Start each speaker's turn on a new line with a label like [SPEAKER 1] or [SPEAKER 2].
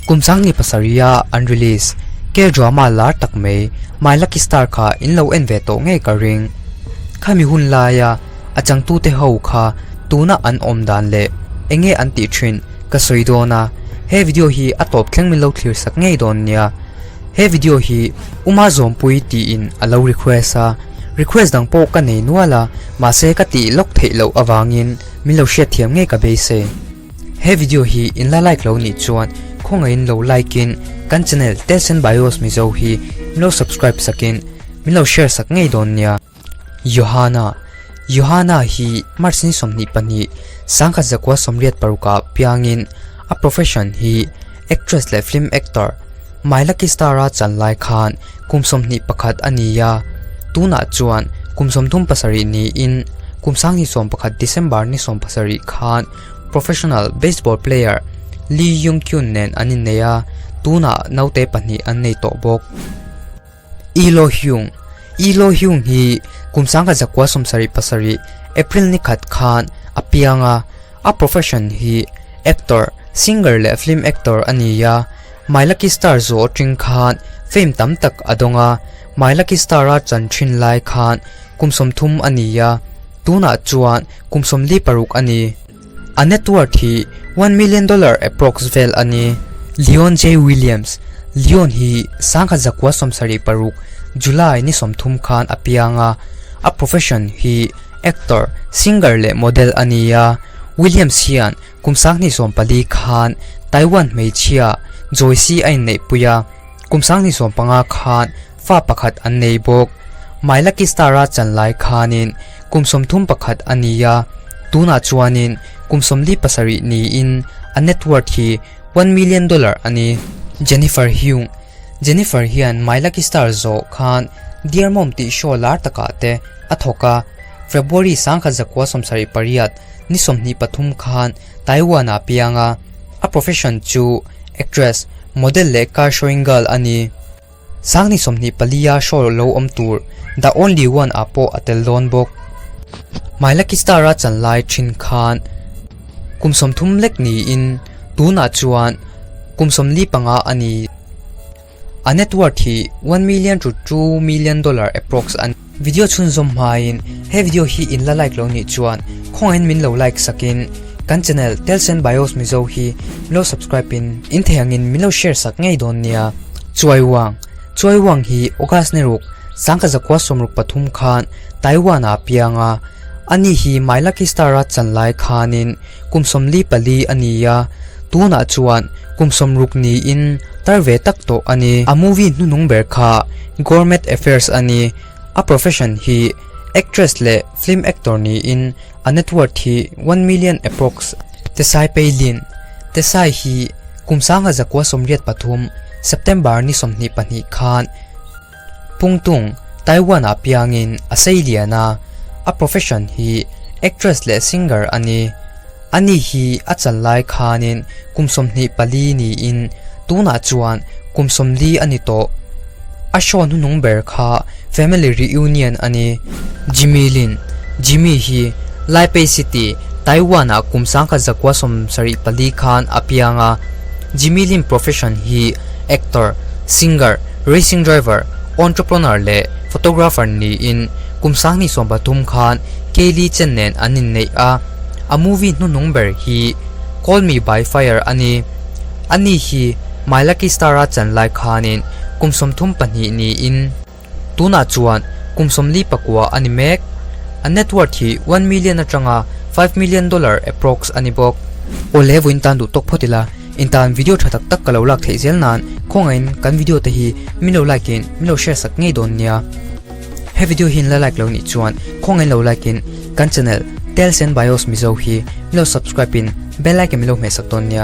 [SPEAKER 1] Kum 2007 a an release K-drama lar tak mai My Lucky Star kha in lo en ve tawh ngei ka ring. Khami hun laia a changtute ho kha tuna an awm dan leh enge an tih thin ka sawi dawn a, he video hi a tawp thleng min lo thlir sak ngei dawn nia. He video hi Uma Zawmpui tiin a lo request a, request dang pawh ka nei nual a, mahse ka tih lawk theih loh avangin min lo hriatthiam ngei ka beisei. He video hi in la like lo nih chuan khawngaihin lo like in kan channel Telsen Bios Mizo hi min lo subscribe sakin min lo share sak ngei dawn nia. Johanna Johanna hi March ni 22, 1986 ah piangin a profession hi actress leh film actor My Lucky Star a chan lai khan kum 21 a ni a, tunah chuan kum 37 niin kum 2011 December ni 17 khan professional baseball player Lee Young Kyun nen an innei a, tunah naute pahnih an nei tawh bawk. Ilo Hyung Ilo Hyung hi kum 1977 April ni khat khan a piang a, a profession hi actor, singer leh film actor a ni a. My Lucky Star zawh atang khan fame tam tak a dawng a, My Lucky Star a chan thin lai khan kum 30 a ni a, tunah chuan kum 46 a ni. A net worth hi $1 million approx vel a ni. Leon J Williams Leon hi 1976 July ni 30 khan a piang a, a profession hi actor, singer leh model a ni a. Williams hian kum 2014 khan Taiwan hmeichhia Joyce a inneihpui a, kum 2015 khan fa pakhat an nei bawk. My Lucky Star a chan lai khanin kum 31 a ni a, tunah chuanin kum 47 niin a net worth hi $1 million a ni. Jennifer Hyung Jennifer hian My Lucky Star zawh khan Dear Mom tih show lar takah te a thawk a, February 1978 ni 23 khan Taiwan ah piang a, a profession chu actress, model leh car showing girl a ni. 2024 a show lo awm tur The Only One ah pawh a tel dawn bawk. My Lucky Star a chan lai thin khan kum 30 lek niin tunah chuan kum 45 a ni. A net worth hi 1 million to $2 million approx a ni. Video chhunzawm hmain he video hi in la like lo nih chuan khawngaihin min lo like sakin kan channel Telsen Bios Mizo hi min lo subscribe in in thei angin min lo share sak ngei dawn nia. Chuai Wang Chuai Wang hi August ni ruk 1963 khan Taiwan ah piang a, ani hi My Lucky Star a chan lai khanin kum 44 a ni a, tunah chuan kum 60 niin tar ve tak tawh a ni. A movie hnunung ber kha Gourmet Affairs a ni. A profession hi actress leh film actor niin a net worth hi 1 million approx. Tesai Peilin Tesai hi kum 1983 September ni 22 khan Pungtung, Taiwan ah piangin a seilian a, a profession hi actress leh singer a ni. Ani hi a chan lai khanin kum 24 niin tunah chuan kum 40 a ni tawh. A show hnunung ber kha Family Reunion a ni. Jimmy Lin Jimmy hi Taipei City, Taiwan ah kum 1974 khan a piang a. Jimmy Lin profession hi actor, singer, racing driver, entrepreneur leh photographer niin kum 2013 khan Kaylee Chen nen an inneih a. A movie hnunung ber hi Call Me By Fire a ni. Ani hi My Lucky Star a chan lai khanin kum 32 niin tunah chuan kum 49 a ni mek. A net worth hi 1 million atanga $5 million approx a ni bawk. Awle, vawiin tan duh tawk phawt ila, in tan video tha tak tak ka lo lak theih zel nan khawngaihin kan video te hi min lo like in min lo share sak ngei dawn nia. He video hi in la like lo nih chuan khawngaihin lo like in kan channel Tales and Bios Mizo hi min lo subscribe in bell icon min lo hmeh sak dawn nia.